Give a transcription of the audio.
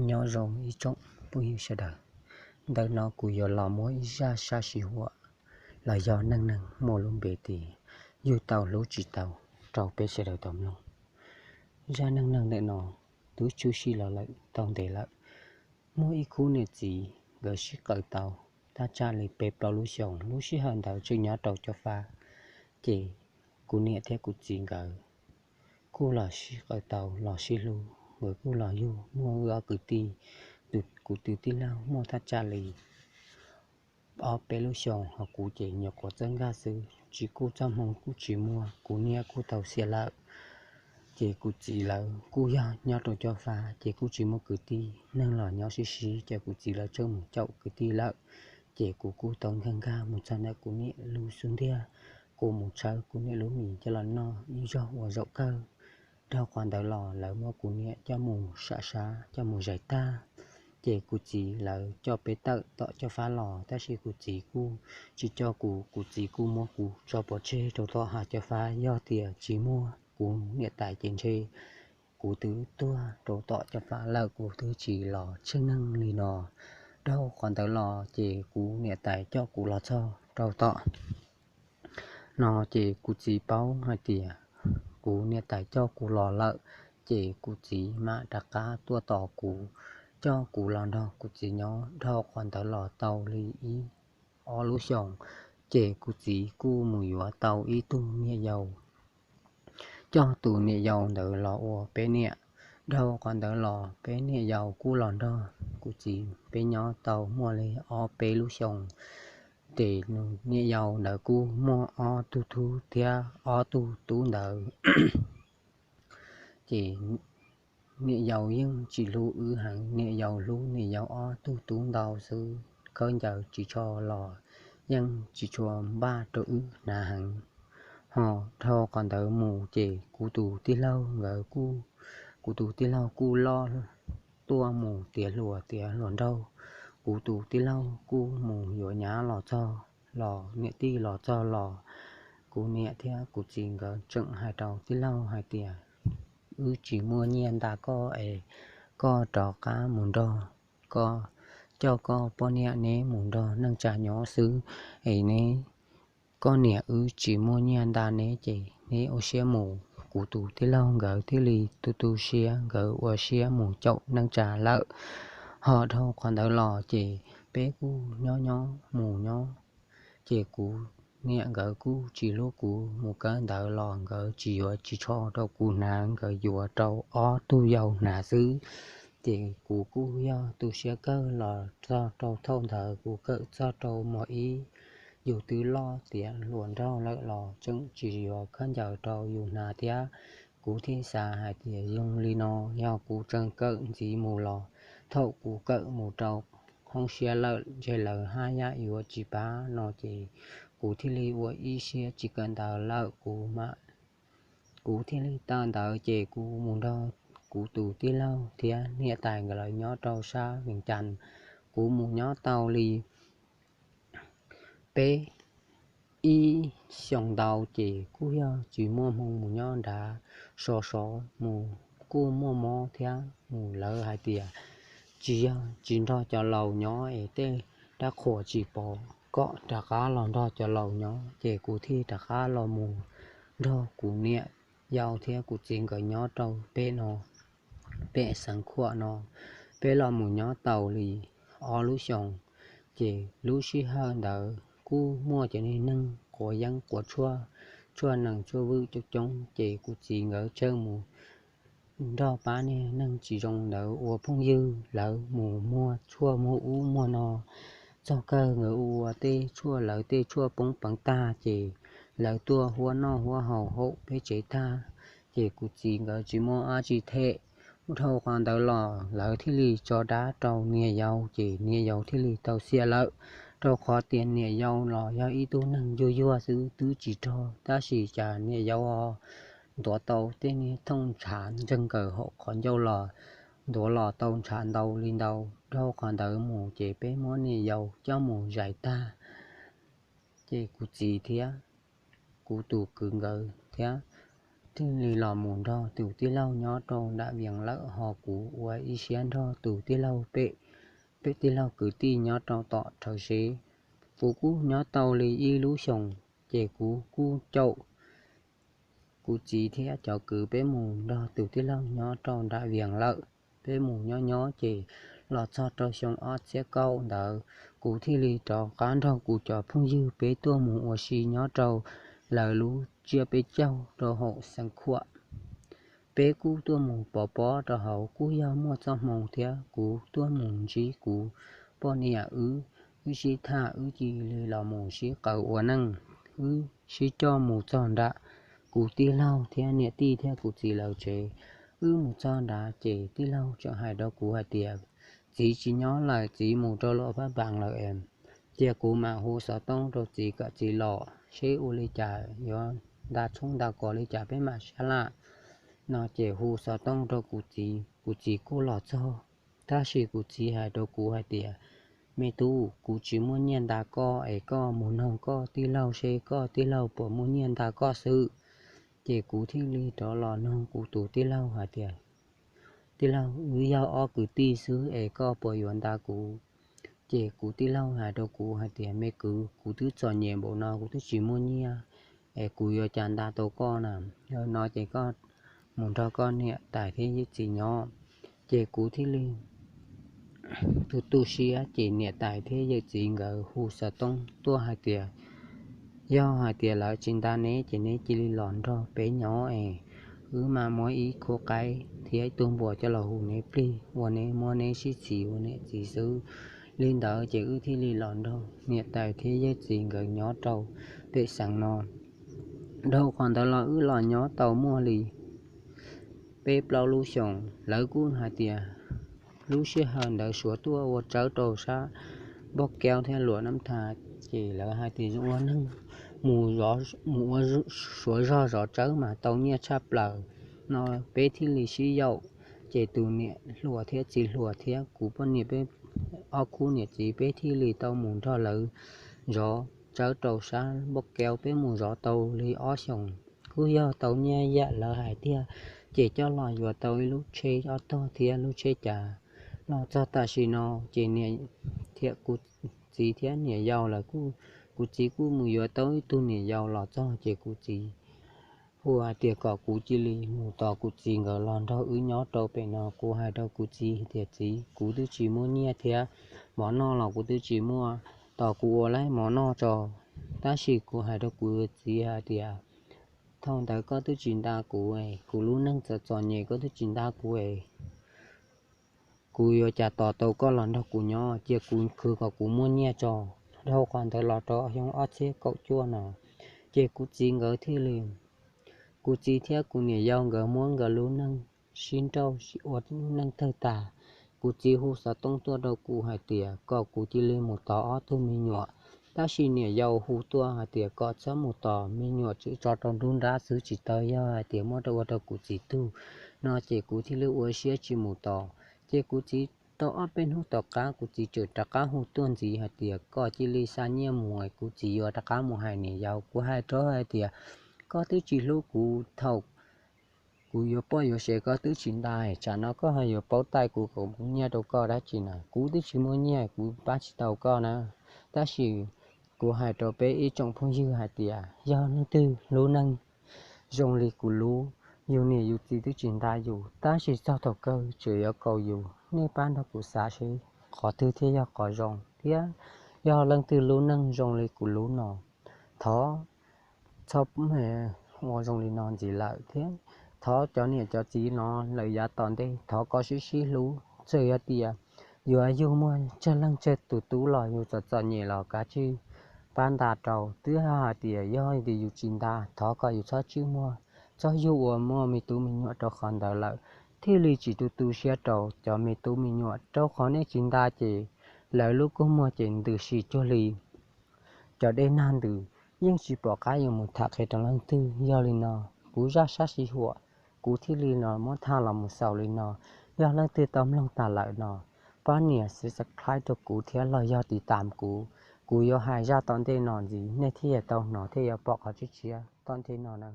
Nyob zoo ib tsoom phooj ywg sawv daws, ntawm no kuv yuav los muab ib zaj sab sij huam los yog neej neeg muaj lub npe tias yug tau hlub tsis tau rau peb sawv daws tau mloog. Zaj neej neeg ntawm no twb tshwm sim los lawm tau ntev lawm. Muaj ib khub niam txiv nkawd sib qawm tau thaj tsam li peb plaub lub xyoos, lub sij hawm ntawd tseem nyob rau cob fab. Ces kuv niam thiab kuv txiv nkawd kuj los sib qawm tau los sib hlub, nkawd kuj los yug muaj wb ob kwv tij. Kuv tus tij laug muaj thaj tsam li ob peb lub xyoos, ho kuv ces nyuam qhuav txawj nkag xwb, tsis kuj txoj hmoo kuj tsis muaj, kuv niam kuj tau xiam lawm. Ces kuv txiv lawv kuj yog nyob rau cob fab ces kuj tsis muaj kwv tij, neeg los nyob sib sib, ces kuv txiv lawv tseem mus caum kwv tij lawm. Ces kuv kuj tau nkag nkag mus txog ntawm kuv niam lub xub ntiag, kuv mus tshawb kuv niam lub mis coj los noj ib zaug ua zaum kawg. Dhau qhov ntawd los lawv muab kuv niam coj mus sam sab coj mus zais tag. Ces kuv txiv lawv coj peb tawm tom cob fab los, tab sis kuv txiv kuj tsis coj kuv, kuv txiv kuj muab kuv tso pov tseg rau tom hav cob fab, yog tias tsis muaj kuv niam tais ces ntshe kuv twb tuag rau tom cob fab lawm, kuv twb tsis los tsheej neeg li no. Dhau qhov ntawd los ces kuv niam tais coj kuv los txog rau tom no ces kuv txiv paub hais tias kuv niam tais coj kuv los lawm, ces kuv txiv mam rov qab tuaj tos kuv, coj kuv los nrog kuv txiv nyob. Dhau qhov ntawd los tau li ib ob lub xyoos, ces kuv txiv kuj mus yuav tau ib tug niam yau, coj tus niam yau ntawd los ua peb niam. Dhau qhov ntawd los peb niam yau kuj los nrog kuv txiv peb nyob tau muaj li ob peb lub xyoos. Ces niam yau ntawd kuj muaj ob tug tub thiab ob tug tub ntawd. Ces niam yau yeej tsis hlub wb heev, niam yau hlub niam yau ob tug tub ntau xwb, khaub ncaws ris tsho los yeej tsis tshua npaj rau wb hnav heev. Ho dhau qhov ntawd mus ces kuv tus tij laug nkawd kuj, kuv tus tij laug kuj loj tuaj mus tiav hluas tiav hluas nraug. Kuv tus tij laug kuj mus yuav nyab los txog los niam tij los txog los, kuv niam thiab kuv txiv nkawd tseem hais rau tij laug hais tias, wb tsis muaj nyiaj nta koj es koj rov qab mus nrog, koj coj koj poj niam neb mus nrog neej tsa nyob xwb es neb, koj niam wb tsis muaj nyiaj nta neb ces neb ua siab mus. Kuv tus tij laug nkawd thiaj li tu tu siab, nkawd ua siab mus caum neej tsa lawm. Ho dhau qhov ntawd los ces peb kuj nyob nyob mus nyob, ces kuv niam nkawd kuj tsis hlub kuv, mus kawm ntawv los nkawd tsis yuav ris tsho rau kuv hnav, nkawd yuav rau ob tug yau hnav xwb. Ces kuv kuj yog tu siab kawg los txog rau thaum ntawd kuv kawm txog rau mos ib, yus twb loj tiav hluas nraug lawm los tseem tsis yuav khaub ncaws rau yus hnav thiab. Kuv thiaj xav hais tias zoo li no, yog kuv tseem kawm ntxiv mus los thaum kuv kawm mus rau hoob siab lawm ntshe lawv haj yam yuav tsis pab no ces kuv thiaj li ua ib siab tsis kawm ntawv lawm. Kuv thiaj li tawm ntawd ces kuv mus nrog kuv tus tij laug thiab niam tais nkawd lawv nyob rau sab Vees Cas. Kuv mus nyob tau li peb ib xyoos ntau ces kuj yog tsis muaj hmoo mus nyob nrad, sov sov mus kuj muaj mob thiab mus lawv hais tias tsis yog tsis nrog cov laus nyob es tej dab qhuas tsis pom, kom rov qab los nrog cov laus nyob. Ces kuv thiaj rov qab los mus nrog kuv niam yau thiab kuv txiv nkawd nyob rau pem no, pem Xeev Khuam no. Peb los mus nyob tau li ob lub xyoos, ces lub sij hawm ntawd kuj muaj cov niag neeg quav yeeb quav tshuaj, tshuaj nees tshuaj vwm coob coob, ces kuv txiv nkawd tseem mus nrog pab niag neeg tsis zoo ntawd ua phooj ywg, lawv mus muag tshuaj muag ub muag no. Txog kawg nkawd ua tej tshuaj, lawv tej tshuaj poob peev tag ces lawv tuaj huab noj huab haus hauv peb tsev tag, ces kuv txiv nkawd tsis muaj dab tsi them. Dhau qhov ntawd los lawv thiaj li tso dab rau niam yau, ces niam yau thiaj li tau xiam lawm. Rau qhov tias niam yau los yog ib tug neeg yuag yuag xwb twb tsis rog, tab sis cas niam yau ho ntuav tau tej niag thooj ntshav ntseeg nkaws hauv qhov ncauj los, ntuav los tau ntshav ntau li ntau. Dhau qhov ntawd mus ces peb muab niam yau coj mus zais tag, ces kuv txiv thiab kuv tus kwv nkawd thiab thiaj li los mus nrog tus tij laug nyob rau nram Vias lawm, ho kuv ua ib siab nrog tus tij laug pem, pem tij laug kwv tij nyob rau tom rhawv sev. Kuv kuj nyob tau li ib lub xyoos, ces kuv kuj caum kuv txiv thiab cov kwv peb mus nrog tus tij laug nyob rau nram Vias lawm. Peb mus nyob nyob ces los txog rau xyoo ob txhiab kaum ntawd, kuv thiaj li rov qab nrog kuv cov phooj ywg peb tuaj mus ua si nyob rau lawv lub tsiab peb caug rau hauv Xeev Khuam. Peb kuj tuaj mus pov pob rau hauv, kuj yog muaj txoj hmoo thiab kuv tuaj mus ntsib kuv poj niam wb, wb sib tham wb cia li los mus sib qawm ua neej. Wb sib coj mus txog nram kuv tij laug thiab niam tij thiab kuv txiv lawv tsev. Wb mus txog nrad ces tij laug tseem hais rau kuv hais tias, txiv tsis nyob lawm, txiv mus rau luam pab paas lawm es, cia kuv mam hu xov tooj rau txiv kom txiv los seb ua li cas yuav nta tshoob nta kos li cas peb mam sab laj no. Ces hu xov tooj rau kuv txiv, kuv txiv kuj los txog. Tab sis kuv txiv hais rau kuv hais tias, me tub, kuv tsis muaj nyiaj nta koj es koj mus noog koj tij laug seb koj tij laug puas muaj nyiaj nta koj xwb. Ces kuv thiaj li rov los noog kuv tus tij laug hais tias, tij laug, wb yog ob kwv tij xwb es koj puas yuav nta kuv? Ces kuv tij laug hais rau kuv hais tias, me kwv, kuv twb txom nyem npaum no kuv twb tsis muaj nyiaj es kuv yuav cas nta tau koj na. Yog no ces koj mus nrog koj niam tais thiab yawm txiv nyob. Ces kuv thiaj li tu tu siab, ces niam tais thiab yawm txiv nkawd hu xov tooj tuaj hais tias, yog hais tias lawv tsis nta neb ces neb cia li los nrog peb nyob es wb mam muab ib khub qaib thiab ib tug npua coj los hu neb plig ua neb muab neb sib txhiv ua niam txiv xwb. Li ntawd ces wb thiaj li los nrog niam tais thiab yawm txiv nkawd nyob rau pem xeev no. Dhau qhov ntawd los wb los nyob tau muaj li peb plaub lub xyoos, lawv kuj hais tias lub sij hawm ntawd Suav tuaj ua tsawb rau sab Npauj Kaub thiab Luam Nab Tha, ces lawv hais tias ua neeg mus ua Suav zog zov tsawb mas tau nyiaj tshaj plaws no. Peb thiaj li sib yaum, ces tus niam hluas thiab txiv hluas thiab kuv poj niam peb ob khub niam txiv peb thiaj li tau mus nrog lawv zov tsawb rau sab Npauj Kaub. Peb mus zov tau li ob xyoos, kuj yog tau nyiaj yam lawv hais tiag, ces coj los yuav tau ib lub tsheb ob tog thiab lub tsheb cav. Los txog tam sim no ces niam, thiab kuv txiv thiab niam yau lawv kuj, kuv txiv kuj mus yuav tau ib tug niam yau los txog ces kuv txiv hu hais tias kom kuv cia li mus tos kuv txiv nkawd los nrog wb nyob rau pem no. Kuv hais rau kuv txiv tias, txiv, kuv twb tsis muaj nyiaj thiab, mov noj los kuv twb tsis muaj, tos kuv ua laib mov noj tso. Tab sis kuv hais rau kuv txiv hais tias, thaum ntawd koj twb tsis nta kuv, kuv lub neej txom txom nyem koj twb tsis nta kuv, kuv yuav cas tos tau koj los nrog kuv nyob, cia kuv khwv kom kuv muaj nyiaj tso. Dhau qhov ntawd los rau xyoo ob txhiab kaum cuaj no, ces kuv txiv nkawd thiaj li, kuv txiv thiab kuv niam yau nkawd muab nkawd lub neej sib nrauj ua lub neej tawg tag. Kuv txiv hu xov tooj tuaj rau kuv hais tias kom kuv cia li mus tos ob tug me nyuam, tab sis niam yau hu tuaj hais tias kom txhob mus tos, me nyuam tseem tso rau nruab nrab xwb, tsis tau yog hais tias muab rau ua rau kuv txiv tug no, ces kuv thiaj li ua siab tsis mus tos. Ces kuv txiv tau ob peb hnub tom qab kuv txiv tseem rov qab hu tuaj ntxiv hais tias kom cia li xa nyiaj mus, kuv txiv yuav rov qab mus hais niam yau. Kuv hais rau hais tias, koj twb tsis hlub kuv, thaum kuv yuav poj yuav sev koj twb tsis nta, tsam no koj ho yuav paub taij kuv kom kuv nyiaj rau koj dab tsi na? Kuv twb tsis muaj nyiaj, kuv pab tsis tau koj na. Tab sis kuv hais rau peb ib tsoom phooj ywg hais tias yog leej twg lub neej zoo li kuv lub, yus niam yus txiv twb tsis nta yus, tab sis txog thaum kawg tseem yuav kaus yus. Nej pab nrog kuv xav seb qhov twg thiaj yog qhov zoo, thiab yog leej twg lub neej zoo li kuv lub no, thov txhob ua zoo li no ntxiv lawm thiab. Thov cov niam cov txiv no lawm yav tom ntej thov kom sib sib hlub, txawm yog tias yuav yug muaj tsawg leej tsawg tus tub los yus txom txom nyem los kav tsij pab nta rau. Twb hais tias yog tias yus tsis nta, thov kom yus txhob tswj muag, txhob yug ua muaj me tub me nyuam, rau qhov ntawd lawm thiaj li tsis tu tu siab rau cov me tub me nyuam. Rau qhov nej tsis nta ces lawv lub kua muag ces ntws si cuag li cov dej nag ntws, yeej tsis pom qab yuav mus tham qhia rau leej twg. Yog li no, kuv zaj sab sij huam kuv thiaj li los muab tham los mus xaus li no. Yog leej twg tau mloog tas lawm no, pab nias subscribe rau kuv thiab los yog tiv tam kuv, kuv yuav hais zaj tom ntej no ntxiv nej thiaj yuav tau hnov thiab yuav pom qhov tshiab tshiab tom ntej no na.